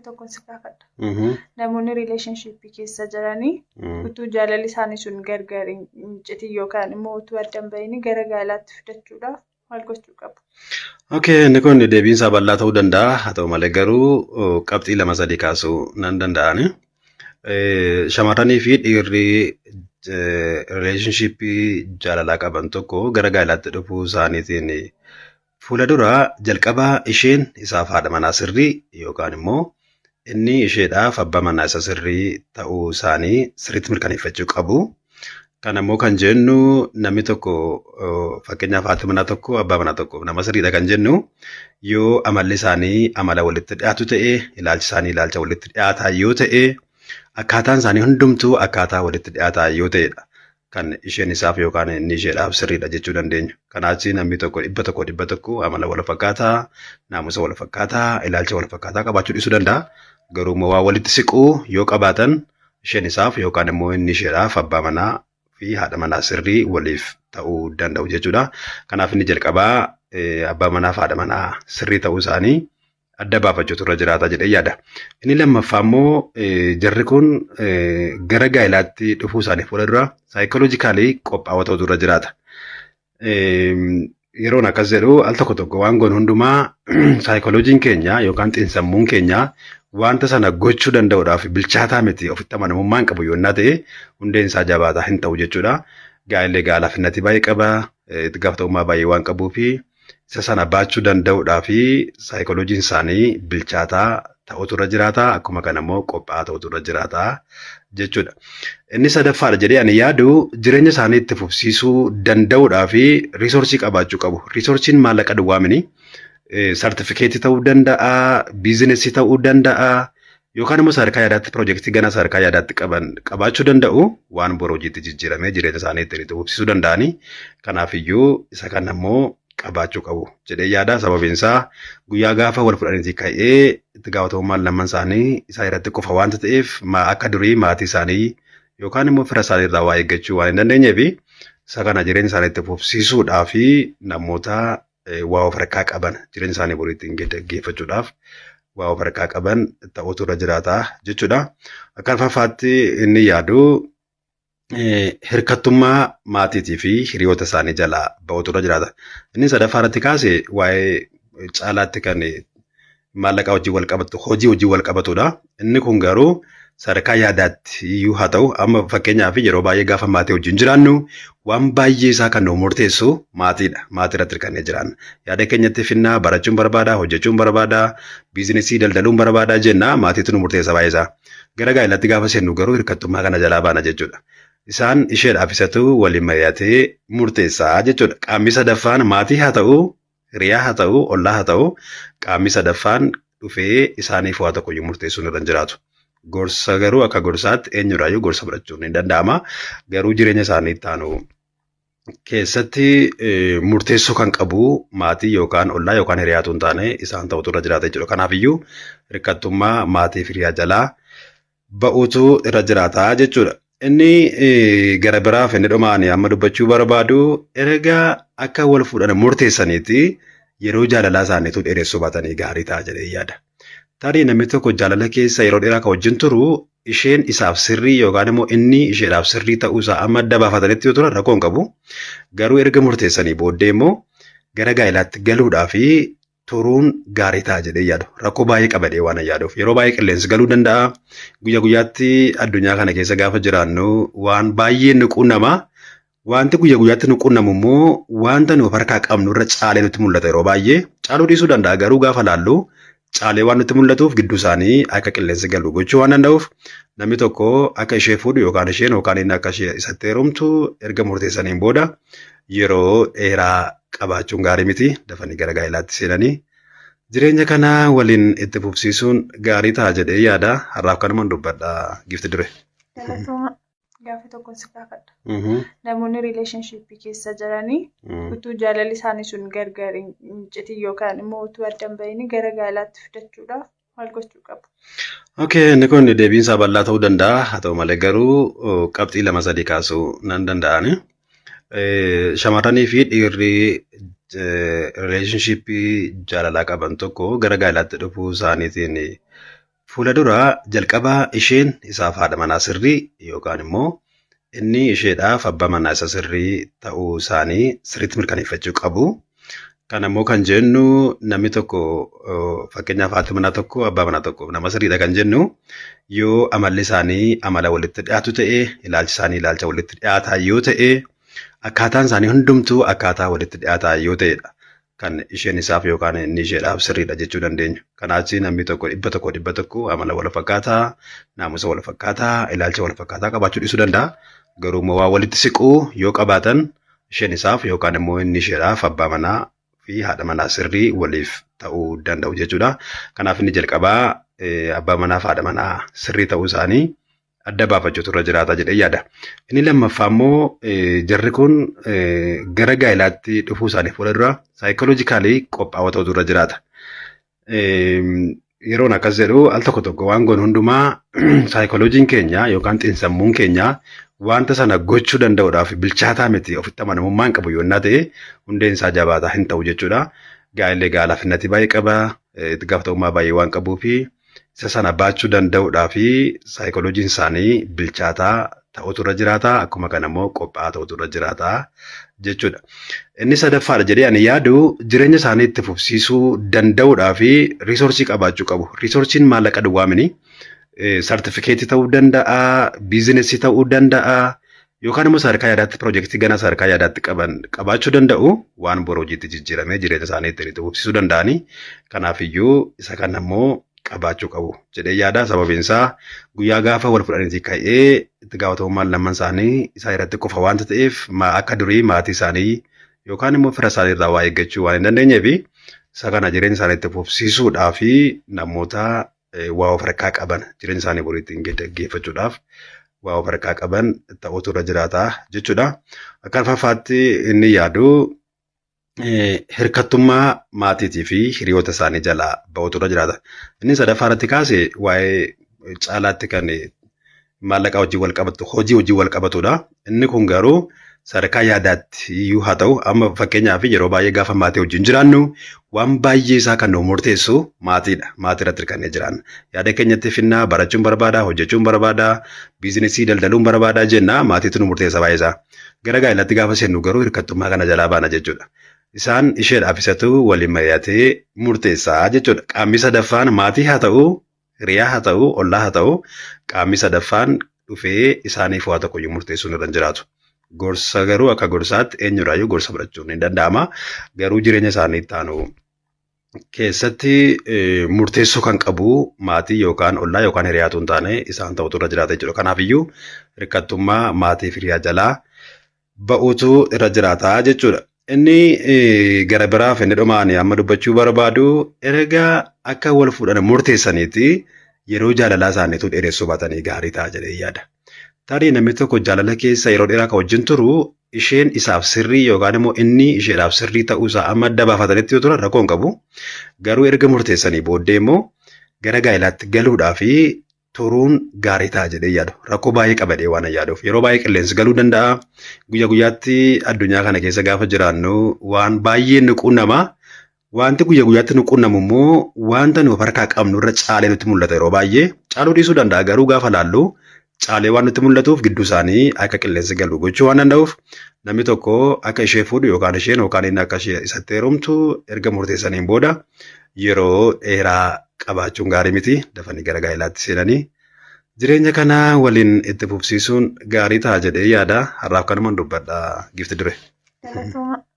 Tokkon si gaafadha. Namoonni relationship keessa jiranii utuu jaalalli isaanii sun gargar hin citin yookaan immoo utuu adda hin bahin gara gaalaatti fidachuudhaaf maal gochuu qabu? Okay, inni kun deebiin isaa bal'aa ta'uu danda'a. Haa ta'u malee garuu qabxii lama sadii kaasuu nan danda'ani. Shamarranii fi dhiirri relationshipii jaalalaa qaban tokko gara gaalaatti dhufuu isaaniitiin fuula dura jalqaba isheen isaaf haadha manaa sirrii yookaan immoo inni isheedhaaf abbaa manaa isa sirrii ta'uu isaanii sirriitti mirkaneeffachuu qabu. Kana immoo kan jennu, namni tokko, fakkeenyaaf haati manaa tokko abbaa manaa tokkoof nama sirriidha kan jennu, yoo amalli isaanii amala walitti dhiyaatu ta'e, ilaalchi isaanii ilaalcha walitti dhiyaataa yoo ta'e, akkaataan isaanii hundumtuu akkaataa walitti dhiyaataa yoo ta'edha kan isheen isaaf yookaan inni isheedhaaf sirriidha jechuu dandeenyu. Kanaachi namni tokko 100 100 amala wal fakkaataa, naamusa wal fakkaataa, ilaalcha wal fakkaataa qabaachuu dhiisuu danda'a. Garuu immoo waan walitti siquu yoo qabaatan, isheen isaaf yookaan immoo inni isheedhaaf abbaa manaa fi haadha manaa sirrii waliif ta'uu danda'u jechuudha. Kanaaf inni jalqabaa abbaa manaa fi haadha manaa sirrii ta'uu isaanii adda baafachuutu irra jiraata jedhee yaada. Inni lammaffaa immoo, jarri kun gara gaa'ilaatti dhufuu isaanii fuula dura psychologically qophaa'oo ta'utu irra jiraata. Yeroon akkas jedhu, al tokko tokko waan goonu hundumaa saayikolojiin keenya yookaan xiinsammuun keenya wanta sana gochuu danda'uudhaaf bilchaataa miti, ofitti amanamummaa hin qabu yoonnaa ta'e, hundeen isaa jabaataa hin ta'u jechuudha. Gaa'illee gaalaafinnati baay'ee qaba, itti gaafatamummaa baay'ee waan qabuu fi isa sana baachuu danda'uudhaa fi saayikolojiin isaanii bilchaataa ta'utu irra jiraata. Akkuma kana immoo qophaa'aa ta'utu irra jiraata jechuudha. Inni sadaffaadha jedhee ani yaadu, jireenya isaanii itti fufsiisuu danda'uudhaa fi resource qabaachuu qabu. Resourceiin maallaqa duwwaa mini. Sartifikeetii ta'uu danda'a, business ta'uu danda'a, yookaan immoo sadarkaa yaadaatti piroojeektii gana sadarkaa yaadaatti qaban qabaachuu danda'u, waan boru hojiitti jijjiiramee jireenya isaanii ittiin itti fufsiisuu danda'anii. Kanaafiyyuu isa kana immoo qabaachuu qabu jedhee yaada. Sababiin isaa guyyaa gaafa wal fudhaniitii ka'ee itti gaafatamummaan lamman isaanii isaa irratti qofa waanta ta'eef, akka durii maatii isaanii yookaan immoo fira isaanii irraa waa eeggachuu waan hin dandeenyeef, isa kana jireenya isaanii itti fufsiisuudhaa fi namoota waa of harkaa qaban, jireenya isaanii boru ittiin geggeeffachuudhaaf waa of harkaa qaban ta'utu irra jiraata jechuudha. Akka arfaffaatti inni yaadu, hirkattummaa maatiitii fi hiriyoota isaanii jalaa ba'utu irra jiraata. Inni sadaffaa irratti kaase waa'ee caalaatti kan maallaqa wajjin wal qabatu, hojii wajjin wal qabatudha. Inni kun garuu sadarkaa yaadaatti iyyuu haa ta'u, amma fakkeenyaaf yeroo baay'ee gaafa maatii wajjin jiraannu waan baay'ee isaa kan nu murteessu maatiidha. Maatii irratti hirkannee jiraanna. Yaada keenyatti finnaa, barachuun barbaada, hojjechuun barbaada, business daldaluun barbaada jenna, maatiitu nu murteessa baay'ee isaa. Gara gaa'elaatti gaafa seennu garuu hirkattummaa kana jalaa baana jechuudha. Isaan isheedhaaf isatu waliin mari'atee murteessaa jechuudha. Qaamni sadaffaan maatii haa ta'u, hiriyaa haa ta'u, ollaa haa ta'u, qaamni sadaffaan dhufee isaaniif waa tokko iyyuu murteessuun irra hin jiraatu. Gorsa garuu akka gorsaatti eenyurraayyuu gorsa fudhachuun ni danda'ama. Garuu jireenya isaanii itti aanu keessatti murteessuu kan qabu maatii yookaan ollaa yookaan hiriyaatu hin taane isaan ta'utu irra jiraata jechuudha. Kanaafiyyuu hirkattummaa maatii fi hiriyaa jalaa ba'uutu irra jiraata jechuudha. Inni gara biraaf inni dhumaan amma dubbachuu barbaadu, erga akka wal fuudhan murteessaniiti yeroo jaalalaa isaaniitu dheeressuu baatanii gaarii ta'a jedhee yaada. Tarii namni tokko jaalala keessa yeroo dheeraa kan wajjin turu, isheen isaaf sirrii yookaan immoo inni isheedhaaf sirrii ta'uu isaa amma adda baafatanitti yoo turan rakkoo hin qabu. Garuu erga murteessanii booddee immoo gara gaa'ilaatti galuudhaa fi turuun gaarii ta'a jedhee yaadu. Rakkoo baay'ee qabadee waan yaaduuf. Yeroo baay'ee qilleensi galuu danda'a. Guyyaa guyyaatti addunyaa kana keessa gaafa jiraannu waan baay'ee nu quunnama. Wanti guyyaa guyyaatti nu quunnamu immoo wanta nu of harkaa qabnu irra caalee nutti mul'ata yeroo baay'ee. Caaluu dhiisuu danda'a, garuu gaafa laallu caalee waan nutti mul'atuuf gidduu isaanii akka qilleensi galu gochuu waan danda'uuf, namni tokko akka ishee fuudhu yookaan isheen yookaan inni akka ishee isatti heerumtu erga murteessaniin booda yeroo dheeraa qabaachuun gaarii miti. Dafanii gara gaa'ilaatti seenanii jireenya kana waliin itti fufsiisuun gaarii ta'a jedhee yaada. Har'aaf kanumaan dubbadha, giifti dure. Galatooma. Gaaffii tokko si gaafadha. Namoonni relationship keessa jiranii utuu jaalalli isaanii sun gargar hin citin yookaan immoo utuu adda hin bahin gara gaalaatti fidachuudhaaf maal gochuu qabu? Okay, inni kun deebiin isaa bal'aa ta'uu danda'a. Haa ta'u malee garuu qabxii lama sadii kaasuu nan danda'ani. Shamarranii fi dhiirri relationship jaalalaa qaban tokko gara gaa'ilaatti dhufuu isaaniitiin Fuula dura jalqaba isheen isaaf haadha manaa sirrii yookaan immoo inni isheedhaaf abbaa manaa isa sirrii ta'uu isaanii sirriitti mirkaneeffachuu qabu. Kana immoo kan jennu namni tokko, fakkeenyaaf haati manaa tokko abbaa manaa tokkoof nama sirriidha kan jennu, yoo amalli isaanii amala walitti dhiyaatu ta'e, ilaalchi isaanii ilaalcha walitti dhiyaataa yoo ta'e, akkaataan isaanii hundumtuu akkaataa walitti dhiyaataa yoo ta'edha kan isheen isaaf yookaan inni isheedhaaf sirriidha jechuu dandeenyu. Kanaachi namni tokko 100 100 amala wal fakkaataa, naamusa wal fakkaataa, ilaalcha wal fakkaataa qabaachuu dhiisuu danda'a. Garuu immoo waan walitti siquu yoo qabaatan isheen isaaf yookaan immoo inni isheedhaaf abbaa manaa fi haadha manaa sirrii waliif ta'uu danda'u jechuudha. Kanaaf inni jalqabaa abbaa manaa fi haadha manaa sirrii ta'uu isaanii adda baafachuutu irra jiraata jedhee yaada. Inni lammaffaa immoo jarri kun gara gaa'ilaatti dhufuu isaanii fuula dura psychologically qophaa'oo ta'utu irra jiraata. Yeroon akkas jedhu, al tokko tokko waan goonu hundumaa saayikolojiin keenya yookaan xiinsammuun keenya wanta sana gochuu danda'uudhaaf bilchaataa miti, ofitti amanamummaa hin qabu yoonnaa ta'e, hundeen isaa jabaataa hin ta'u jechuudha. Gaa'illi gaalaafinatii baay'ee qaba, itti gaafatamummaa baay'ee waan qabuu fi isa sana baachuu danda'uudhaa fi saayikolojiin isaanii bilchaataa ta'utu irra jiraata. Akkuma kana immoo qophaa'aa ta'utu irra jiraata jechuudha. Inni sadaffaadha jedhee ani yaadu, jireenya isaanii itti fufsiisuu danda'uudhaa fi resource qabaachuu qabu. Resourceiin maallaqa duwwaa mini. Sartifikeetii ta'uu danda'a, business ta'uu danda'a, yookaan immoo sadarkaa yaadaatti piroojeektii gana sadarkaa yaadaatti qaban qabaachuu danda'u, waan boru hojiitti jijjiiramee jireenya isaanii ittiin itti fufsiisuu danda'ani. Kanaafiyyuu isa kana immoo qabaachuu qabu jedhee yaada. Sababiin isaa guyyaa gaafa wal fudhaniitii ka'ee itti gaafatamummaan lamman isaanii isaa irratti qofa waanta ta'eef, akka durii maatii isaanii yookaan immoo fira isaanii irraa waa eeggachuu waan hin dandeenyeef, isa kana jireenya isaanii itti fufsiisuudhaa fi namoota waa of harkaa qaban, jireenya isaanii boru ittiin gaggeeffachuudhaaf waa of harkaa qaban ta'utu irra jiraata jechuudha. Akka arfaffaatti inni yaadu, hirkattummaa maatiitii fi hiriyoota isaanii jalaa ba'utu irra jiraata. Inni sadaffaa irratti kaase waa'ee caalaatti kan maallaqa wajjin wal qabatu, hojii wajjin wal qabatudha. Inni kun garuu sadarkaa yaadaatti iyyuu haa ta'u, amma fakkeenyaaf yeroo baay'ee gaafa maatii wajjin jiraannu waan baay'ee isaa kan nu murteessu maatiidha. Maatii irratti hirkannee jiraanna. Yaada keenyatti finnaa, barachuun barbaada, hojjechuun barbaada, business daldaluun barbaada jenna, maatiitu nu murteessa baay'ee isaa. Gara gaa'elaatti gaafa seennu garuu hirkattummaa kana jalaa baana jechuudha. Isaan isheedhaaf isatu waliin mari'atee murteessaa jechuudha. Qaamni sadaffaan maatii haa ta'u, hiriyaa haa ta'u, ollaa haa ta'u, qaamni sadaffaan dhufee isaaniif waa tokkoyyuu murteessuun irra hin jiraatu. Gorsa garuu akka gorsaatti eenyurraayyuu gorsa fudhachuun ni danda'ama. Garuu jireenya isaanii itti aanu keessatti murteessuu kan qabu maatii yookaan ollaa yookaan hiriyaatu hin taane isaan ta'utu irra jiraata jechuudha. Kanaafiyyuu hirkattummaa maatii fi hiriyaa jalaa ba'uutu irra jiraata jechuudha. Inni gara biraaf inni dhumaan amma dubbachuu barbaadu, erga akka wal fuudhan murteessaniiti yeroo jaalalaa isaaniitu dheeressuu baatanii gaarii ta'a jedhee yaada. Tarii namni tokko jaalala keessa yeroo dheeraa kan wajjin turu isheen isaaf sirrii yookaan immoo inni isheedhaaf sirrii ta'uusaa amma adda baafatanitti yoo turan rakkoo hin qabu. Garuu erga murteessanii booddee immoo gara gaa'ilaatti galuudhaa fi turuun gaarii ta'a jedhee yaadu. Rakkoo baay'ee qabadee waan yaaduuf. Yeroo baay'ee qilleensi galuu danda'a. Guyyaa guyyaatti addunyaa kana keessa gaafa jiraannu waan baay'ee nu quunnama. Wanti guyyaa guyyaatti nu quunnamu immoo wanta nu of harkaa qabnu irra caalee nutti mul'ata yeroo baay'ee. Caaluu dhiisuu danda'a, garuu gaafa laallu caalee waan nutti mul'atuuf gidduu isaanii akka qilleensi galu gochuu waan danda'uuf, namni tokko akka ishee fuudhu yookaan isheen yookaan inni akka ishee isatti heerumtu erga murteessaniin booda yeroo dheeraa qabaachuun gaarii miti. Dafanii gara gaa'ilaatti seenanii jireenya kana waliin itti fufsiisuun gaarii ta'a jedhee yaada. Har'aaf kanumaan dubbadha, giifti dure. Galatooma.